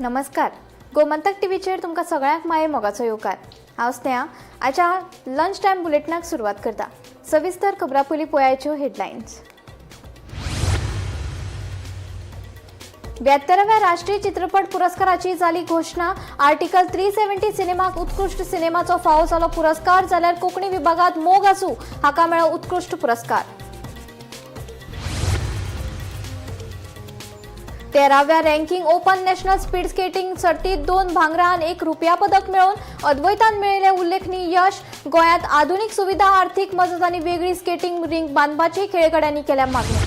नमस्कार, गोमंतक टीव्हीचेर तुमकां सगळ्यांक माये मोगाचो येवकार. हांव स्नेहा. आयच्या लंच टायम बुलेटिनाक सुरवात करता. सविस्तर खबरां पयलीं पळयाच्यो हेडलायन्स. 72व्या राष्ट्रीय चित्रपट पुरस्काराची जाली घोशणा. आर्टिकल 370 सिनेमाक उत्कृश्ट सिनेमाचो फावो जालो पुरस्कार, जाल्यार कोंकणी विभागात मोग आसू हाका मेळ्ळो उत्कृश्ट पुरस्कार. 13व्या ranking open national speed skating सर्तीत 2 भांगरा आनी 1 रुपया पदक मेळोवन अद्वैतान मेळिल्लें उल्लेखनीय यश. गोंयांत आधुनीक सुविधा, आर्थीक मजत आनी वेगळी स्केटिंग रिंग बांदपाची खेळगड्यांनी केल्या मागणी.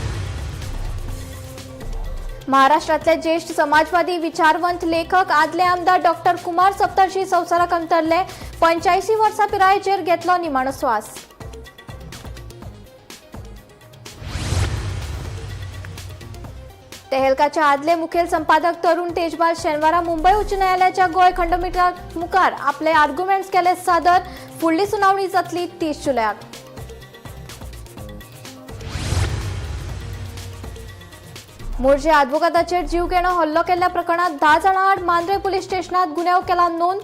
महाराष्ट्रातले ज्येष्ठ समाजवादी, विचारवंत लेखक, आदले आमदार डॉक्टर कुमार सप्तर्षी संवसाराक अंतरले. 85 वर्सां पिरायेचेर घेतलो निमाणो स्वास. तेहलकाचे आदले मुखेल संपादक तरुण तेजपाल शेनवारा मुंबय उच्च न्यायालयाच्या गोंय खंडपीठा मुखार आपले आर्ग्युमेंट्स केले सादर. फुडली सुनावणी जातली 30 जुलयाक. मोरजे आदवोगादाचेर जीवघेणो हल्लो केल्ल्या प्रकरणात 10 जाणां आड मांद्रे पुलीस स्टेशनात गुन्यांव केला नोंद.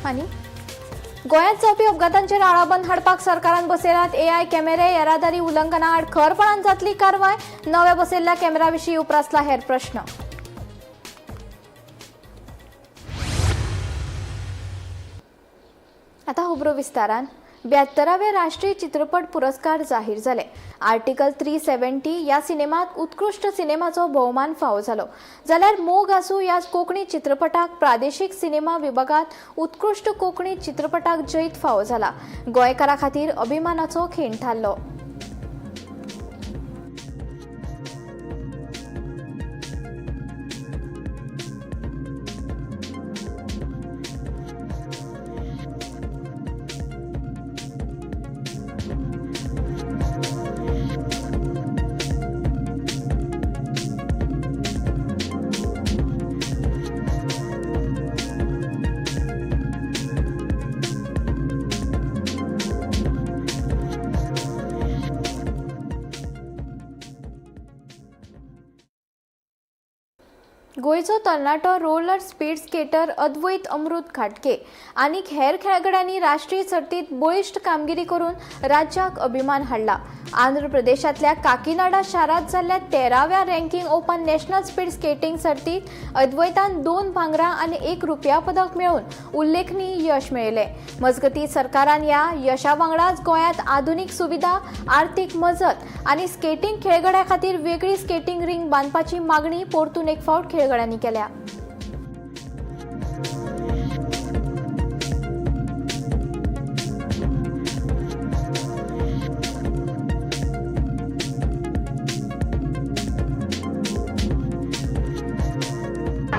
आनी गोंयांत जावपी अपघातांचेर आळाबंद हाडपाक सरकारान बसयल्यात एआय कॅमेरे. येरादारी उल्लंघना आड खरपणान जातली कारवाय. नव्या बसयल्ल्या कॅमेरा विशीं उप्रासला हेर प्रश्न. आता खबरो विस्तारान. 72वे राष्ट्रीय चित्रपट पुरस्कार जाहीर जाले. आर्टिकल 370 ह्या सिनेमात उत्कृश्ट सिनेमाचो भोवमान फावो जालो, जाल्यार मोग आसू ह्या कोंकणी चित्रपटाक प्रादेशीक सिनेमा विभागात उत्कृश्ट कोंकणी चित्रपटाक जैत फावो जाला. गोंयकारां खातीर अभिमानाचो खीण थारलो. गोंयचो तरणाटो roller speed skater Advait Amrut Ghatge आनी हेर खेळगड्यांनी राष्ट्रीय सर्तीत बळिश्ट कामगिरी करून राज्याक अभिमान हाडला. आंध्र प्रदेशांतल्या काकीनाडा शारांत जाल्ल्या 13व्या ranking open national speed skating सर्तीत अद्वैतान 2 भांगरां आनी 1 रुपया पदक मेळोवन उल्लेखनीय यश मेळयलें. मजगतीं सरकारान ह्या यशा वांगडाच गोंयांत आधुनीक सुविधा, आर्थीक मजत आनी स्केटिंग खेळगड्यां खातीर वेगळी स्केटिंग रिंग बांदपाची मागणी परतून एक फावट खेळगड्यांनी केल्या.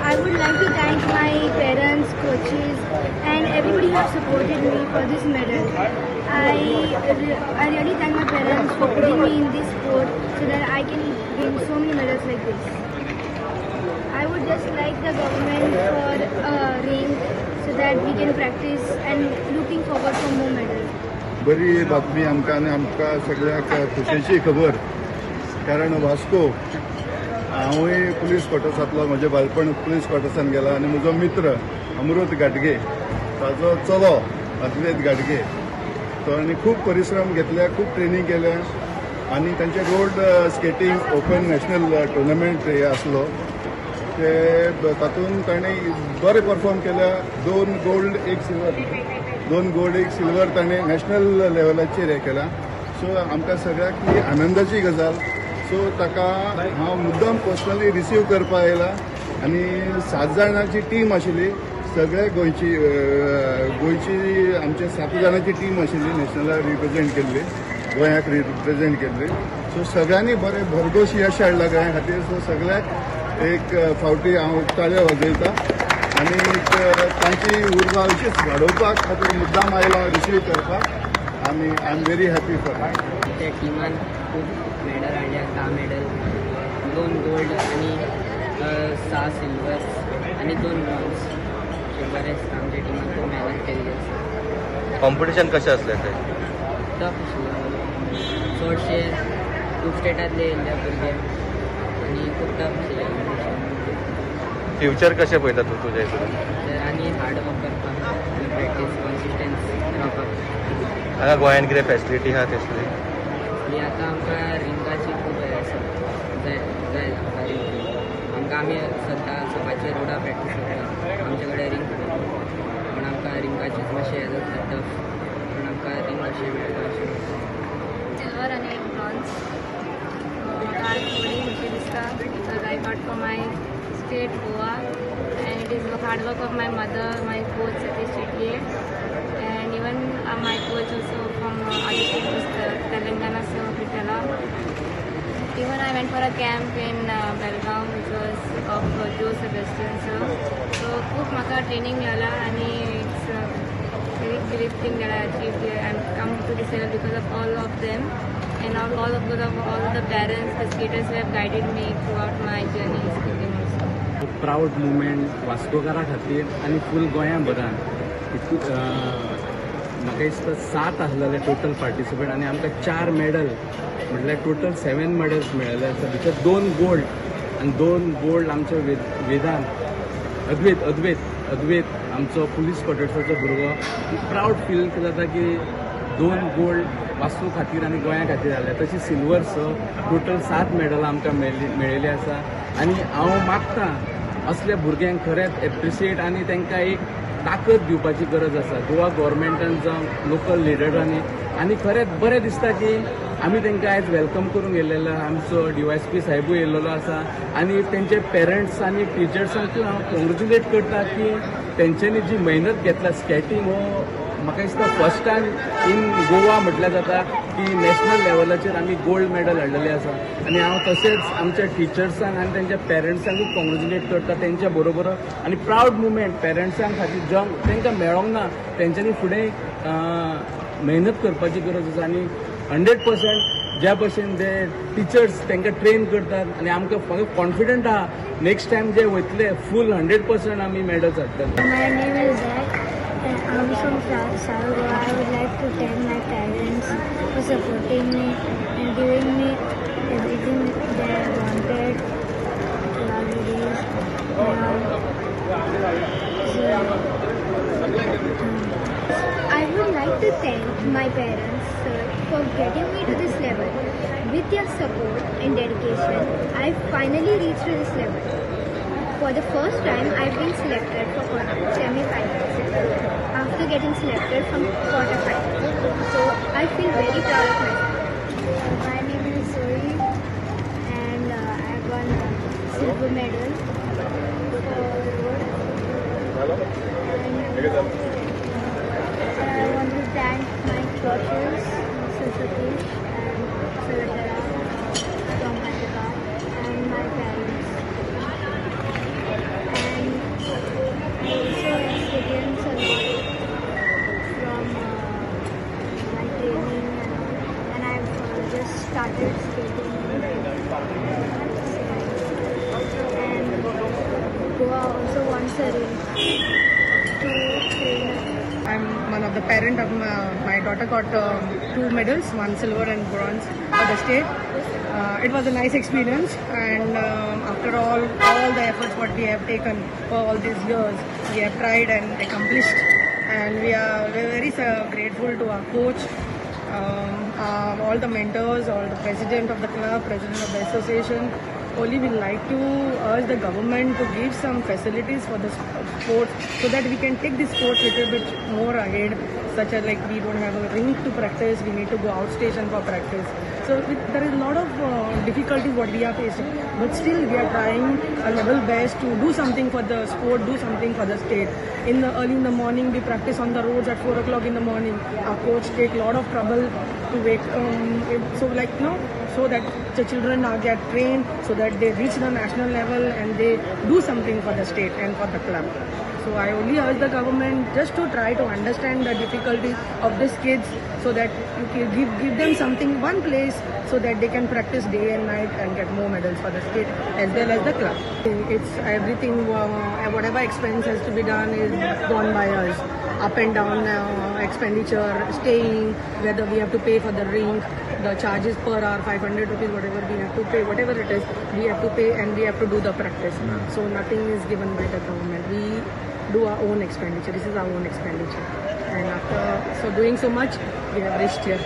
I would like to thank my parents, coaches, and everybody who have supported me for this medal. I really thank my parents for putting me in this sport so that I can win so many medals like this. I would just like the government for a ring so that we can practice and looking forward for more medals. बरी बातमी आमकां आनी आमकां सगळ्यांक खोशयेची खबर, कारण वास्को हांवूय police क्वॉर्टर्सांतलो, म्हजें बालपण पुलीस क्वॉर्टर्सान गेलां आनी म्हजो मित्र अमृत घाटगे, ताजो चलो अद्वैत घाटगे, तो आनी खूब परिश्रम घेतले, खूब ट्रेनींग केल्या आनी तांचे road skating open national tournament हे आसलो, ते तातूंत ताणें बरें परफॉर्म केल्या. 2 गोल्ड 1 सिल्वर, 2 गोल्ड 1 सिल्वर ताणें नॅशनल लेवलाचेर हें केलां. सो आमकां सगळ्यांक ही आनंदाची गजाल. सो ताका हांव मुद्दम पर्सनली रिसीव करपाक आयला आनी 7 जाणांची टीम आशिल्ली, सगळे गोंयची गोंयची आमचे 7 जाणांची टीम आशिल्ली, नॅशनलाक रिप्रेझेंट केल्ली, गोंयाक रिप्रेझेंट केल्ली. सो सगळ्यांनी बरें भरघोस यश हाडलां गोंया खातीर. सो सगळ्याक एक फावटी हांव ताळयो वाजयता आनी तांची उर्बा अशीच वाडोवपाक खातीर मुद्दाम आयला रिसीव करपाक आनी I am very happy for that. आमच्या टिमान खूब मेडल हाडल्या, 10 मेडल, 2 गोल्ड आनी 6 सिल्वर्स आनी 2 ब्रॉन्ज. अशें बरें आसता. आमच्या टिमान खूब मेहनत केल्ली आसा. कॉम्पिटिशन कशें आसलें ते? टफ आशिल्लें. चडशे खूब स्टेटांतले येयल्ले भुरगे आनी खूब टफ आशिल्लें कॉम्पिटिशन. फ्युचर कशें पळयता तूं तुज्या हितून? तर आनी हार्ड वर्क करपाक आनी प्रॅक्टीस कॉन्सिस्टन्स रावपाक. हांगा गोंयान कितें फॅसिलिटी आहा तसली? आनी आतां आमकां रिंगाची खूब हें आसा, जाय जाय आमकां रिंग. आमकां आमी सद्दां सकाळचे रोडा प्रॅक्टीस करता, आमचे कडेन रिंग ना, पूण आमकां रिंगाचेच मातशें हें जाता टफ, पूण आमकां रिंग अशें मेळटा अशें. सिल्वर आनी एक ब्रॉन्ज. म्हाका आज बरी खुशी दिसता because I got for my state Goa and it is the hard work of my mother, my coach Satish Shetye and even my coach also from other state, Telangana, so Vitala. Even I went for a camp in Belgaum, which was of Joe Sebastian sir. So खूब म्हाका training मेळ्ळा आनी it's very great thing that I achieved here and come to this level because of all of them and all of because of all the parents, the skaters who have guided me throughout my journey in skating also. Proud moment वास्कोकारा खातीर आनी फूल गोंया भरान. म्हाका दिसता सात आसलेले total participant आनी आमकां चार मॅडल, म्हटल्यार टोटल सेवन मॅडल्स मेळ्ळेले आसा. भितर दोन गोल्ड आनी दोन गोल्ड आमच्या वेदांत अद्वैत अद्वैत अद्वैत आमचो पुलीस क्वॉर्टर्साचो भुरगो. प्रावड फील जाता की दोन गोल्ड वास्को खातीर आनी गोंया खातीर जाले. तशी सिल्वर स, टोटल सात मेडलां आमकां मेळिल्ली आसा. आनी हांव मागता असल्या भुरग्यांक खरेंच एप्रिशिएट आनी तांकां एक ताकद दिवपाची गरज आसा गोवा गोवोरमेंटान जावं लोकल लिडरांनी. आनी खरेंच बरें दिसता की आमी तांकां आयज welcome करूंक येयलेलो, आमचो डीवायएसपी साहेबूय येयलेलो आसा आनी तेंचे पेरंट्स आनी टिचर्सांकूय हांव कॉंग्रेच्युलेट करता की तेंच्यांनी जी मेहनत घेतला. स्केटींग हो म्हाका दिसता फर्स्ट टायम इन गोवा म्हटल्यार जाता की नॅशनल लेवलाचेर आमी गोल्ड मेडल हाडलेलें आसा. आनी हांव तशेंच आमच्या टिचर्सांक आनी तेंच्या पेरंट्सांकूय कॉंग्रेच्युलेट करता तेंच्या बरोबर. आनी प्रावड मुमेंट पेरंट्सां खातीर, जावं तांकां मेळोंक ना, तेंच्यांनी फुडें मेहनत करपाची गरज आसा. आनी 100% ज्या भशेन जे टिचर्स तांकां ट्रेन करतात आनी आमकां म्हाका कॉन्फिडंट आहा, नेक्स्ट टायम जे वयतले फूल 100% आमी मेडल्स हाडटले. My name is Zach and I'm from South Goa. I would like to thank my parents for supporting me and giving me everything they wanted throughout the days. So, I would like to thank my parents, sir, for getting me to this level. With their support and dedication, I finally reached to this level. For the first time, I've been selected for semi-finals after getting selected from quarterfinals. So I feel very proud of myself. My name is Zoe and I won a silver medal for road. And I want to thank my coaches, Mr. Satish and Sir Vitala from Hyderabad, and my parents. And I also experienced a lot from my training and all. And I've just started skating. And Goa also wants a ring to train. I'm one of the parent of my daughter got two medals, one silver and bronze for the state. It was a nice experience, and after all the efforts what we have taken for all these years, we have tried and accomplished, and we are very grateful to our coach, all the mentors, all the president of the club, president of the association. Only we like to urge the government to give some facilities for the sports so that we can take the sports little bit more ahead, such as like we don't have a rink to practice, we need to go out station for practice. So there is a lot of difficulties what we are facing, but still we are trying our level best to do something for the sport, do something for the state. In the early in the morning, we practice on the roads at 4 o'clock in the morning. Our coach take a lot of trouble to wake, so like no, so that the children are get trained, so that they reach the national level and they do something for the state and for the club. So I only urge the government just to try to understand the difficulties of these kids, so that you can give them something, one place, so that they can practice day and night and get more medals for the state as well as the club. It's everything, whatever expense has to be done is done by us. Up and down expenditure, staying, whether we have to pay for the rink, the charges per hour, 500 rupees, whatever we have to pay, whatever it is, we have to pay and we have to do the practice. So nothing is given by the government. We do our own expenditure. This is our own expenditure. And after so doing so much, we have reached here.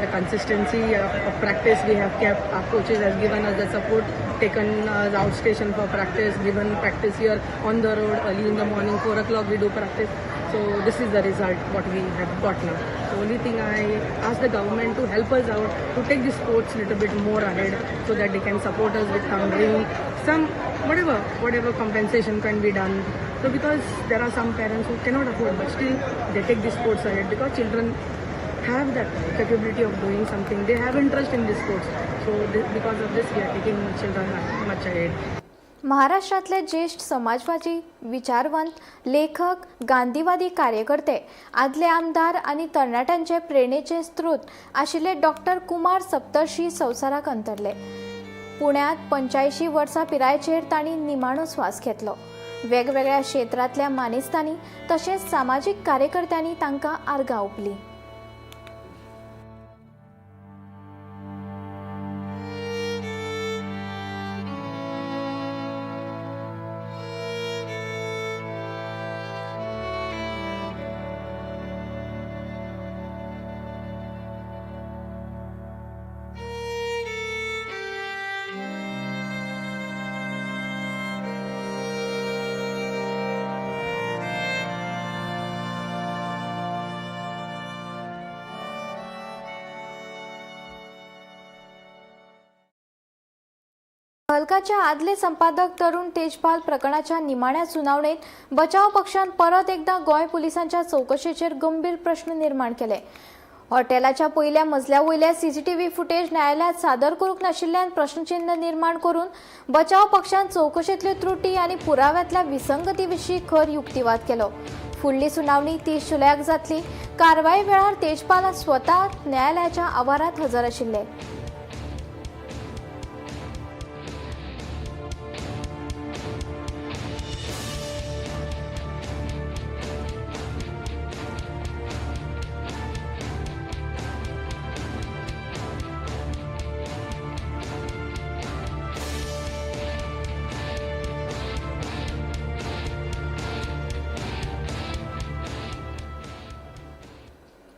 The consistency of practice we have kept. Our coaches has given us the support, taken us outstation for practice, given practice here on the road early in the morning, 4 o'clock we do practice. So this is the result what we have got now. So only thing I ask the government to help us out to take the sports little bit more ahead so that they can support us with some ring, some whatever compensation can be done. So because there are some parents who cannot afford, but still they take the sports ahead because children have that capability of doing something. They have interest in this sports. So because of this, we are taking children much ahead. महाराष्ट्रातले ज्येष्ठ समाजवादी, विचारवंत, लेखक, गांधीवादी कार्यकर्ते, आदले आमदार आनी तरणाट्यांचे प्रेरणेचे स्रोत आशिल्ले डॉक्टर कुमार सप्तर्षी संवसाराक अंतरले. पुण्यात 85 वर्सां पिरायेचेर तांणी निमाणो स्वास घेतलो. वेगवेगळ्या क्षेत्रांतल्या मानेस्तांनी तशेंच सामाजीक कार्यकर्त्यांनी तांकां आर्गां ओंपलीं. तहलकाचे आदले संपादक तरुण तेजपाल प्रकरणाच्या निमाण्या सुनावणेत बचाव पक्षान परत एकदा गोंय पुलिसांच्या चौकशेचेर गंभीर प्रश्न निर्माण केले. हॉटेलाच्या पयल्या मजल्या वयल्या सीसीटीव्ही फुटेज न्यायालयात सादर करूंक नाशिल्ल्यान प्रश्नचिन्ह निर्माण करून बचाव पक्षान चौकशेंतल्यो त्रुटी आनी पुराव्यांतल्या विसंगती विशीं खर युक्तिवाद केलो. फुडली सुनावणी 30 जुलयाक जातली. कारवाये वेळार तेजपाल स्वता न्यायालयाच्या आवारांत हजर आशिल्ले.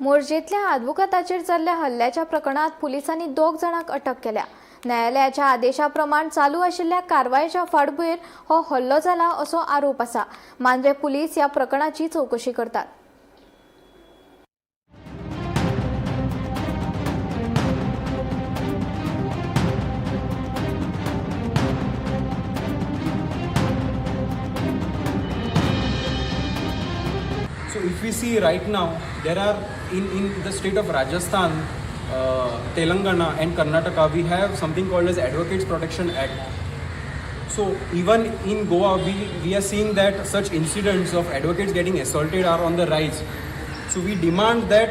मोरजेंतल्या आदवोगादाचेर जाल्ल्या हल्ल्याच्या प्रकरणात पुलिसांनी 2 जाणांक अटक केल्या. न्यायालयाच्या आदेशा प्रमाण चालू आशिल्ल्या कारवायेच्या फाटभुंयेर हो हल्लो जाला असो आरोप आसा. मांद्रे पुलीस ह्या प्रकरणाची चवकशी करतात. So if we see right now, there are in the state of Rajasthan, Telangana and Karnataka, we have something called as Advocates Protection Act. So even in Goa, we are seeing that such incidents of advocates getting assaulted are on the rise. So we demand that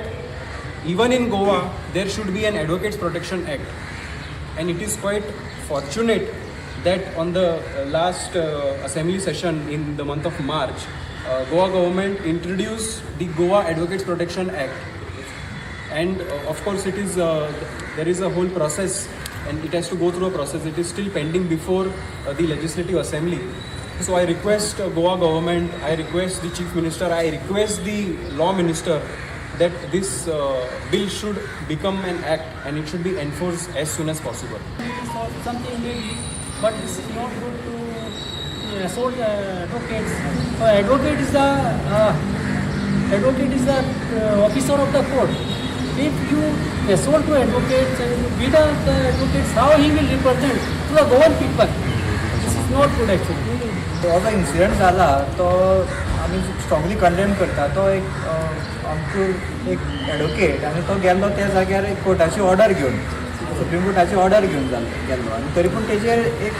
even in Goa, there should be an Advocates Protection Act. And it is quite fortunate that on the last assembly session in the month of March, Goa government introduced the Goa Advocates Protection Act, and of course it is there is a whole process and it has to go through a process. It is still pending before the Legislative Assembly. So I request Goa government, I request the Chief Minister, I request the Law Minister that this bill should become an act and it should be enforced as soon as possible. Something maybe, but this is not good to assault advocates. Advocate is the officer of the court. If you assault to advocates and you beat up the advocates, how he will represent to the Goan people? This is not good actually. तो जो incident जाला तो आमी strongly condemn करता. तो एक आमचो एक एडवोकेट आनी तो गेल्लो त्या जाग्यार एक कोर्टाची ऑर्डर घेवन, सुप्रीम कोर्टाची ऑर्डर घेवन गेल्लो आनी तरी पूण तेजेर एक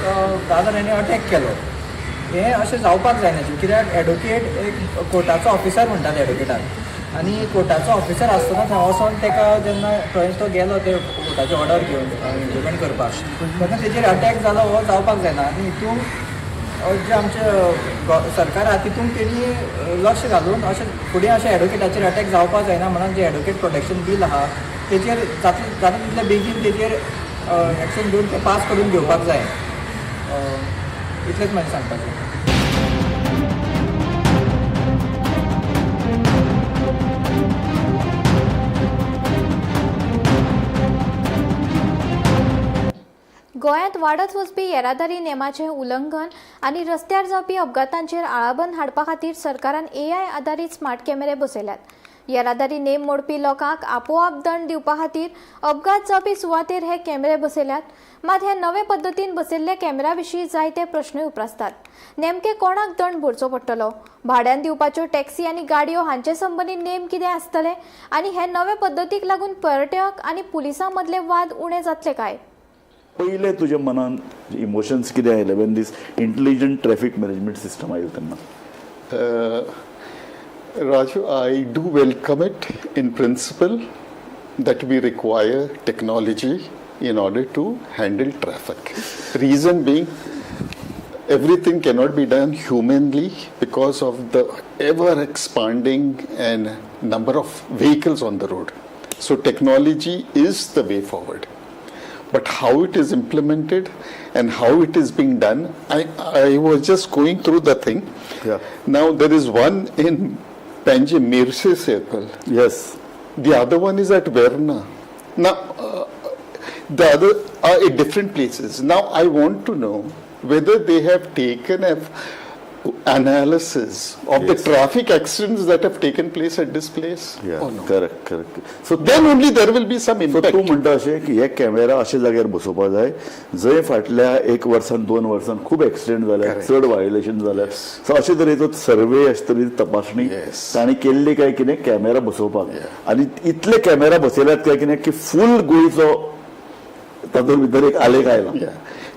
दादर हाणें अटॅक केलो. हें अशें जावपाक जायना कित्याक एडवोकेट एक कोर्टाचो ऑफिसर म्हणटात एडवोकेटाक आनी कोर्टाचो ऑफिसर आसतना थंय वचोन ताका जेन्ना थंय तो गेलो ते कोर्टाची ऑर्डर घेवन इम्प्लिमेंट करपाक तेन्ना तेजेर अटॅक जालो हो जावपाक जायना. आनी हितून जे आमचे सरकार आहा तितून तेणी लक्ष घालून अशें फुडें अशें एडवोकेटाचेर अटॅक जावपाक जायना म्हणून जे एडवोकेट प्रोटेक्शन बील आहा तेचेर जाता जाता तितले बेगीन तेचेर एक्शन घेवन तें पास करून घेवपाक जाय. इतलेंच म्हाजें सांगपाचें. गोंयांत वाडत वचपी येरादारी नेमाचें उल्लंघन आनी रस्त्यार जावपी अपघातांचेर आळाबंद हाडपा खातीर सरकारान एआय आदारीत स्मार्ट कॅमेरे बसयल्यात. येरादारी नेम मोडपी लोकांक आपोआप दंड दिवपा खातीर अपघात जावपी सुवातेर हे कॅमेरे बसयल्यात. मात हे नवे पद्दतीन बसयल्ल्या कॅमेरा विशीं जायते प्रश्नूय उप्रासतात. नेमके कोणाक दंड भरचो पडटलो? भाड्यान दिवपाच्यो टॅक्सी आनी गाडयो हांचे संबंदी नेम कितें आसतले आनी हे नवे पद्दतीक लागून पर्यटक आनी पुलिसां मदले वाद उणे जातले काय? पयले तुज्या मनान इमोशन्स कितें आयले when this intelligent traffic management system आयले तेन्ना? Raju, I do welcome it in principle that we require technology in order to handle traffic. Reason being, everything cannot be done humanly because of the ever expanding and number of vehicles on the road. So technology is the way forward. But how it is implemented and how it is being done, I was just going through the thing. Yeah. Now there is one in Panjim, Mirce Circle. Yes. The other one is at Verna. Now, the other are at different places. Now I want to know whether they have taken an analysis of the traffic accidents that have taken place at this place or no. Correct, correct. So then only there will be some impact. So तूं म्हणटा अशें की हे camera अशे जाग्यार बसोवपाक जाय जंय फाटल्या एक वर्सान दोन वर्सान खूब एक्सिडेंट जाल्या, चड व्हायोलेशन जाल्या. सो अशे तरेचो सर्वे, अशे तरेची तपासणी तांणी केल्ली काय कितें कॅमेरा बसोवपाक. आनी इतले कॅमेरा बसयल्यात काय कितें की फूल गोंयचो तातूंत भितर एक आलेख आयला.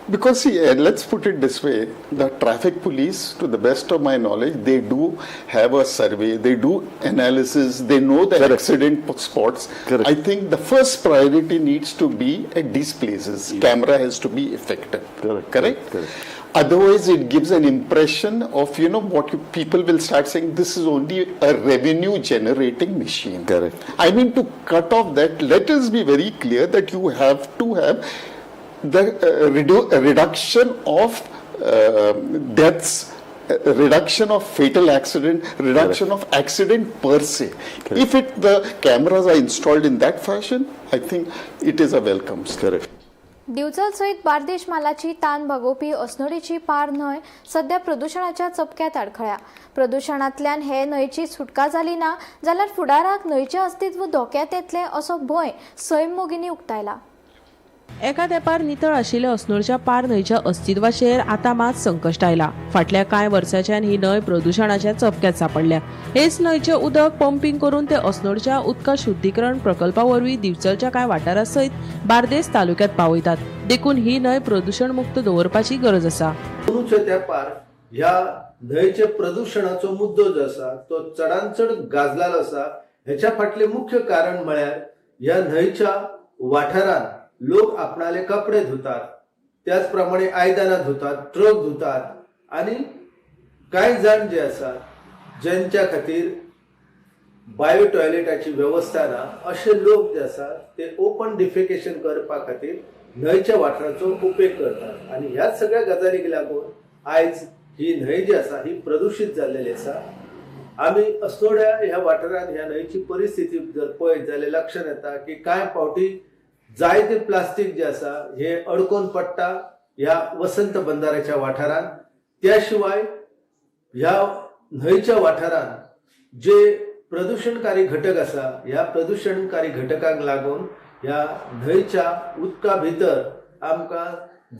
Because see, let's put it this way, the traffic police, to the best of my knowledge, they do have a survey, they do analysis, they know the accident spots. Correct. I think the first priority needs to be at these places. Yeah. Camera has to be effective. Correct. Correct? Correct. Otherwise, it gives an impression of, you know, what people will start saying, this is only a revenue generating machine. Correct. I mean, to cut off that, let us be very clear that you have to have the reduction of deaths, reduction of fatal accident, reduction Correct. Of accident per se. Correct. If the cameras are installed in that fashion, I think it is a welcome step. Correct. Divchal सयत बार्देश म्हालाची तान भागोवपी अस्नोडेची पार न्हंय सध्या प्रदुशणाच्या चपक्यात आडखळ्या. प्रदुशणांतल्यान हे न्हंयची सुटका जाली ना जाल्यार फुडाराक न्हंयचें अस्तित्व धोक्यांत येतलें असो भंय सैममोगींनी उक्तायला. एका तेंपार नितळ आशिल्ल्या अस्नोडच्या पार न्हंयच्या अस्तित्वाचेर आतां मात संकश्ट आयला. फाटल्या कांय वर्सांच्यान ही न्हंय प्रदुशणाच्या चपक्यात सांपडल्या. हेच न्हंयचें उदक पंपींग करून ते अस्नोडच्या उदका शुद्धीकरण प्रकल्पा वरवीं दिवचलच्या कांय वाठारां सयत बार्देस तालुक्यात पावयतात. देखून ही न्हंय प्रदुशण मुक्त दवरपाची गरज आसा. अंदूच्या तेंपार ह्या न्हंयच्या प्रदुशणाचो मुद्दो जो आसा तो चडान चड गाजलेलो आसा. हेच्या फाटलें मुख्य कारण म्हळ्यार ह्या न्हंयच्या वाठारांत लोक आपणाले कपडे धुतात, त्याच प्रमाणे आयदनां धुतात, ट्रक धुतात आनी कांय जाण जे आसात ज्यांच्या खातीर बायो टॉयलेटाची वेवस्था ना अशे लोक जे आसात ते ओपन डिफेकेशन करपा खातीर न्हंयच्या वाठाराचो उपेग करतात आनी ह्याच सगळ्या गजालीक लागून आयज ही न्हंय जी आसा ही प्रदुशीत जाल्लेली आसा. आमी अस्नोड्या ह्या वाठारांत ह्या न्हंयची परिस्थिती जर पळयत जाल्यार लक्षांत येता की कांय फावटी जायते प्लास्टीक जे आसा हे अडकोवन पडटा ह्या वसंत बंधाऱ्याच्या वाठारांत. त्या शिवाय ह्या न्हंयच्या वाठारांत जे प्रदुशणकारी घटक आसा ह्या प्रदुशणकारी घटकांक लागून ह्या न्हंयच्या उदका भितर आमकां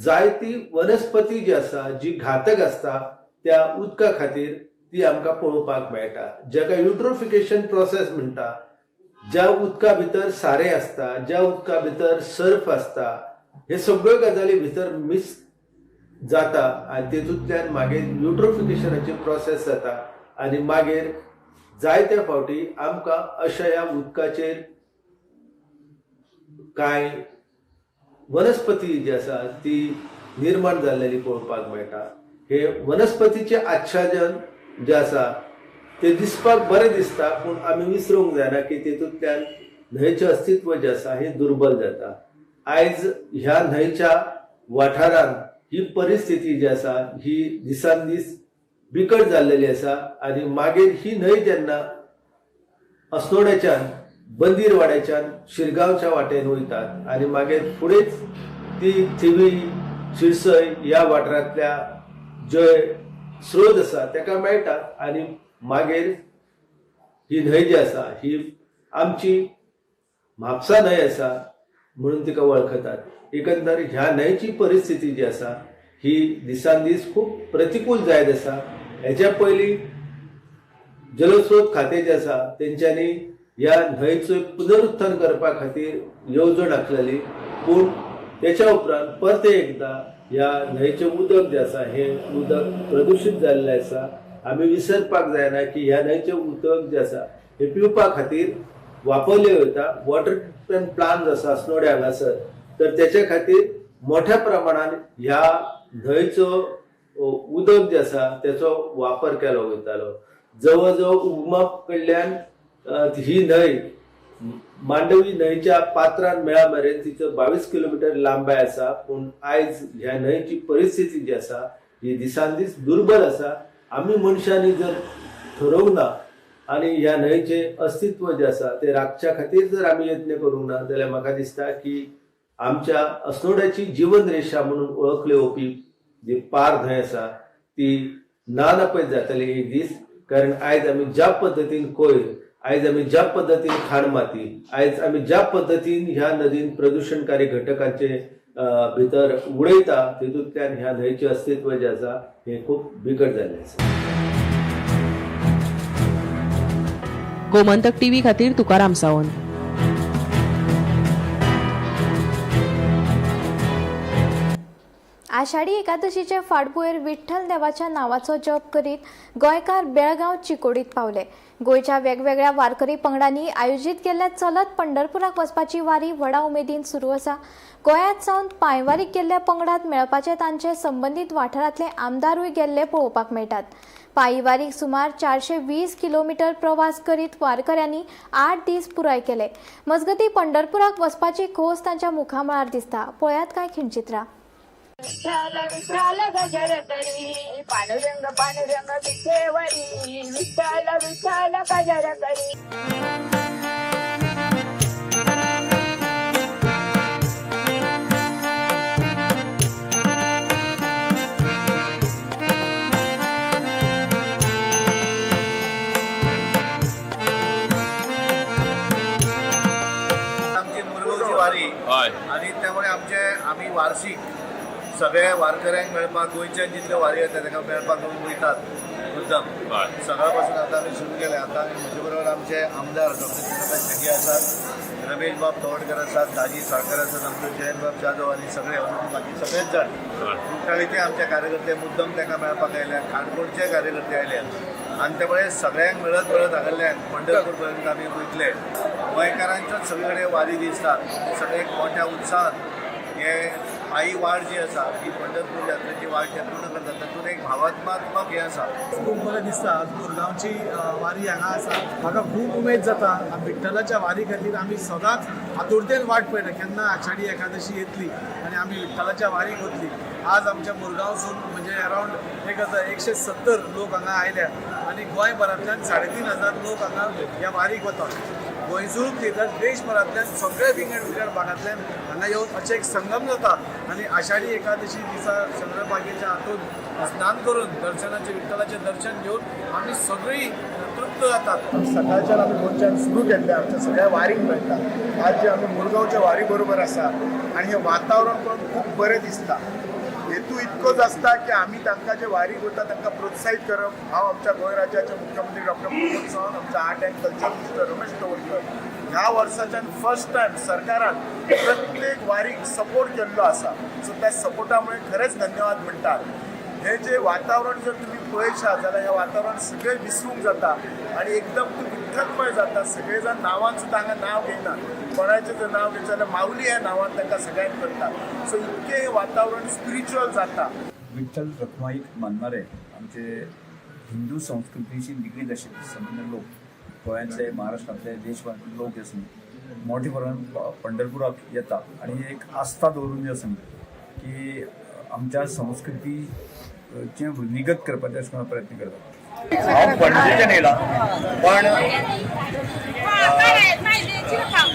जायती वनस्पती जी आसा जी घातक आसता त्या उदका खातीर ती आमकां पळोवपाक मेळटा, जाका युट्रोफिकेशन प्रोसेस म्हणटा. ज्या उदका भितर सारें आसता, ज्या उदका भितर सर्फ आसता, हे सगळ्यो गजाली भितर मिक्स जाता आनी तेतूंतल्यान मागीर युट्रोफिकेशनाची प्रोसेस जाता आनी मागीर जायत्या फावटी आमकां अशा ह्या उदकाचेर कांय वनस्पती जी आसा ती निर्माण जाल्लेली पळोवपाक मेळटा. हे वनस्पतीचें आच्छादन जें आसा तें दिसपाक बरें दिसता, पूण आमी विसरूंक जायना की तितूंतल्यान न्हंयचें अस्तित्व जें आसा हें दुर्बल जाता. आयज ह्या न्हंयच्या वाठारांत ही परिस्थिती जी आसा ही दिसान दीस बिकट जाल्लेली आसा आनी मागीर ही न्हंय जेन्ना अस्नोड्याच्यान, बंदीरवाड्याच्यान शिरगांवच्या वाटेन वयतात आनी मागीर फुडेंच ती थिवी, शिरसय ह्या वाठारांतल्या जे स्रोत आसा तेका मेळटा आनी मागीर ही न्हंय जी आसा ही आमची म्हापसा न्हंय आसा म्हणून तिका वळखतात. एकंदर ह्या न्हंयची परिस्थिती जी आसा ही दिसान दीस खूब प्रतिकूल जायत आसा. हेच्या पयलीं जलस्रोत खातें जें आसा तेंच्यांनी ह्या न्हंयचो पुनरुत्थान करपा खातीर येवजण आखलेली, पूण तेच्या उपरांत परते एकदां ह्या न्हंयचें उदक जें आसा हें उदक प्रदुशीत जाल्लें आसा. आमी विसरपाक जायना की ह्या न्हंयचें उदक जें आसा हें पिवपा खातीर वापरलें वता. वॉटर ट्रिटमेंट प्लांट जो आसा अस्नोड्या हांगासर, तर तेच्या खातीर मोठ्या प्रमाणान ह्या न्हंयचो उदक जें आसा तेचो वापर केलो वयतालो. जवळ जवळ उगमा कडल्यान ही न्हंय मांडवी न्हंयच्या पात्रान मेळा मेरेन तिचो 22 किलोमिटर लांबाय आसा, पूण आयज ह्या न्हंयची परिस्थिती जी आसा ही दिसान दीस दुर्बल आसा. आमी मनशांनी जर थरोवंक ना आनी ह्या न्हंयचें अस्तित्व जें आसा तें राखच्या खातीर जर आमी यत्न करूंक ना जाल्यार म्हाका दिसता की आमच्या अस्नोड्याची जीवन रेशा म्हणून वळखली वचपी जी पार न्हंय आसा ती ना नपयत जातली एक दीस. कारण आयज आमी ज्या पद्दतीन कोयर, आयज आमी ज्या पद्दतीन खाण माती, आयज आमी ज्या पद्दतीन ह्या नदीन प्रदुशणकारी घटकांचे भितर उडयता तितूंतल्यान ह्या न्हंयचें अस्तित्व जें आसा हें खूब बिकट जाल्लें आसा. गोमंतक टीव्ही खातीर तुकाराम सावंत. आषाढी एकादशीचे फाटभुंयेर विठ्ठल देवाच्या नावाचो जप करीत गोंयकार बेळगांव चिकोडीत पावले. गोंयच्या वेगवेगळ्या वारकरी पंगडांनी आयोजीत केल्ल्या चलत पंढरपुराक वचपाची वारी व्हडा उमेदीन सुरू आसा. गोंयांत सावन पांयवारीक गेल्ल्या पंगडात मेळपाचे तांचे संबंदीत वाठारांतले आमदारूय गेल्ले पळोवपाक मेळटात. पांयवारीक सुमार 420 किलोमिटर प्रवास करीत वारकऱ्यांनी 8 दीस पुराय केले. मजगतीं पंढरपुराक वचपाची खोस तांच्या मुखामळार दिसता. पळयात कांय खिणचित्रां. विठ्ठल विठ्ठल गजर करी, पांडुरंग पांडुरंग विठेवरी, विठ्ठल विठ्ठल गजर करी. आमची मुरगांवची वारी आनी त्यामुळे आमचे आमी वार्षिक सगळे वारकऱ्यांक मेळपाक, गोंयच्यान जितले वारी येता तांकां मेळपाक वयतात मुद्दम. सकाळ पासून आतां आमी सुरू केलें. आतां आमी म्हजे बरोबर आमचे आमदार डॉक्टर चंद्रकांत शेट्टी आसात, रमेश बाब तवडकर आसात, दाजी साळकर आसात, आमचो जयंत बाब जाधव आनी सगळे बाकी सगळेच जाण कुठ्ठाळीचे आमचे कार्यकर्ते मुद्दम तांकां मेळपाक आयल्या, काणकोणचे कार्यकर्ते आयले आनी त्यामुळे सगळ्यांक मेळत मेळत हांगासरल्यान पंढरपूर पर्यंत आमी वयतले. गोंयकारांच्योच सगळे कडेन वारी दिसतात, सगळे मोठ्या उत्साहान हे पायी वाट जी आसा ही पंढरपूर यात्रेची वाट जे पूर्ण करतात तातूंत एक भावात्मात्मक हें आसा. खूब बरें दिसता आज मुरगांवची वारी हांगा आसा. म्हाका खूब उमेद जाता. विठ्ठलाच्या वारी खातीर आमी सदांच आतुरतेन वाट पळयता केन्ना आषाढी एकादशी येतली आनी आमी विठ्ठलाच्या वारीक वतली. आज आमच्या मुरगांवसून म्हणजे अरावंड 1170 लोक हांगा आयल्या आनी गोंयभरांतल्यान 3500 लोक हांगा ह्या वारीक वतात. गोंयसून न्ही तर देशभरांतल्यान सगळे विंगड विंगड भागांतल्यान हांगा येवन अशें एक संगम जाता आनी आषाढी एकादशी दिसा चंद्रभागेच्या हातून स्नान करून दर्शनाचें विठ्ठलाचें दर्शन घेवन आमी सगळीं तृप्त जातात. सकाळच्यान आमी गोंयच्यान सुरू केल्लें आमच्या सगळ्या वारीक मेळटा. आज जे आमी मुरगांवच्या वारी बरोबर आसा आनी हें वातावरण पळोवन खूब बरें दिसता. हेतू इतकोच आसता की आमी तांकां जे वारीक वता तांकां प्रोत्साहीत करप. हांव आमच्या गोंय राज्याचे मुख्यमंत्री डॉक्टर प्रमोद सावंत, आमच्या art and culture minister Ramesh Tawadkar ह्या वर्साच्यान फर्स्ट टायम सरकारान प्रत्येक वारीक सपोर्ट केल्लो आसा. सो त्या सपोर्टा मुळे खरेंच धन्यवाद म्हणटात. हे जे वातावरण जर तुमी पळयशात जाल्यार हें वातावरण सगळें विसरूंक जाता आनी एकदम तूं विठ्ठलमय जाता. सगळे जाण नांवान सुद्दां हांगा नांव घेयनात, कोणाचें जर नांव घेतलें जाल्यार माऊली ह्या नांवान तांकां सगळ्यांक करता. सो इतकें वातावरण स्पिरिच्युअल जाता. विठ्ठल रखुमाईक मानणारे आमचे हिंदू संस्कृतीशी निगडीत आशिल्ले सामान्य लोक, गोंयांतले, महाराष्ट्रांतले, देशभरांतले लोक जे आसा मोठे प्रमाणात पंढरपुराक येता आनी एक आस्था दवरून जे आसा की आमच्या संस्कृतीचें वृद्धिगत करपाचे अशें करून प्रयत्न करता. हांव पणजेच्यान येयला, पण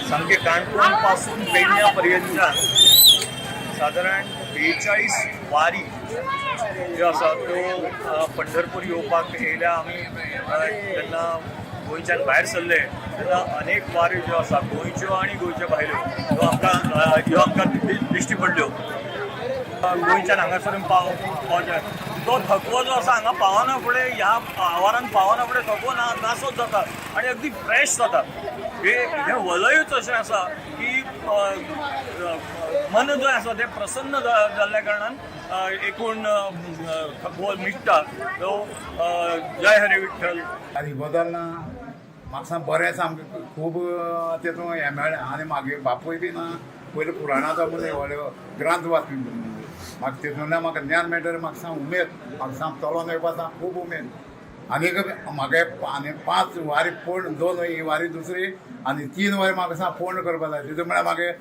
सामकें काणकोण पासून पेडण्या पर्यंतच्यान सादारण 42 वारी ज्यो आसा त्यो पंढरपूर येवपाक येयल्या. आमी जेन्ना गोंयच्यान भायर सरले तेन्ना अनेक वाऱ्यो ज्यो आसा, गोंयच्यो आनी गोंयच्या भायल्यो, ह्यो आमकां दिश्टी पडल्यो. गोंयच्यान हांगासर पावचे तो थकवो जो आसा, हांगा पावना फुडें, ह्या आवारान पावना फुडें थकवो ना नासोच जाता आनी अगदी फ्रेश जाता. हे हें वलयूच अशें आसा की मन जें आसा तें प्रसन्न जाल्ल्या कारणान एकूण थकवो मिटता. सो जय हरी विठ्ठल. आनी बदलना म्हाका बरें आसा. आमकां खूब तेतून हें मेळ्ळें आनी मागीर बापूय बी ना पयलीं पुराणाचो म्हूण व्हडले ग्रंथ वाचपी. म्हाका तितूंतल्यान म्हाका ज्ञान मेळटलें. म्हाका सांग उमेद, म्हाका सांग चलोन येवपा सांग खूब उमेद. आनीक म्हाका आनी पांच वारी पूर्ण, दोन ही वारी दुसरी आनी तीन वारी म्हाका सांग पूर्ण करपा जाय. तितून म्हळ्यार म्हाका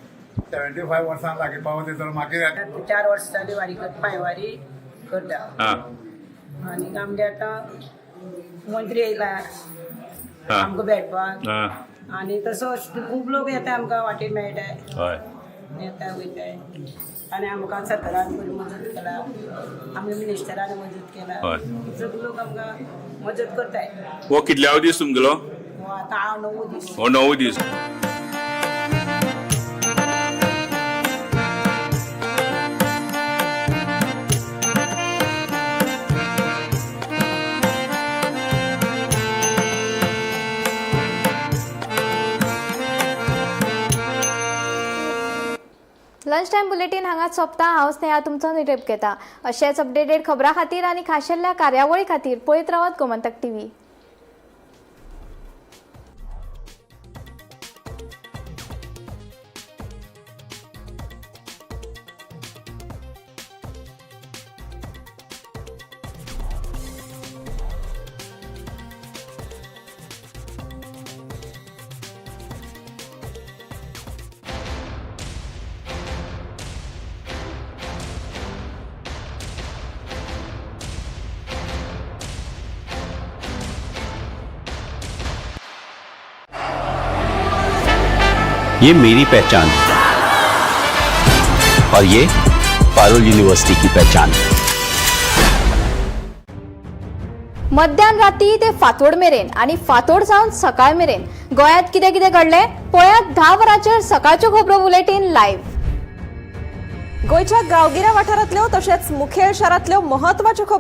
75 वर्सां लागीं पावत तर मागीर 4 वर्सां जाली वारी करता, पांयवारी करता. आनी आमगे आतां मंत्री येयला आमकां भेटपाक आनी तसो खूब लोक येता, आमकां वाटेर मेळटाय, येता वयताय आनी आमकां सरकारान बरी मजत केला, आमगे मिनिस्टरान मजत केला. सगळे लोक आमकां मजत करताय. हो कितल्यावो दीस तुमगेलो? हो आतां हांव णवो दीस. हो णव दीस. लंच टायम बुलेटीन हांगाच सोंपता. हांव स्नेहा तुमचो निरोप घेता. अशेच अपडेटेड खबरां खातीर आनी खाशेल्या कार्यावळी खातीर पळयत रावात गोमंतक टीव्ही. ये मेरी पहचान है और ये पारुल यूनिवर्सिटी की पहचान है. मध्यान राती ते फांतोड मेरेन आनी फांतोड जावन सकाळ मेरेन गोंयांत कितें कितें घडलें, पळयात 10 वरांचेर सकाळच्यो खबरो बुलेटीन लायव्ह. गोंयच्या गांवगिऱ्या वाठारांतल्यो तशेंच मुखेल शारांतल्यो महत्वाच्यो खबरो.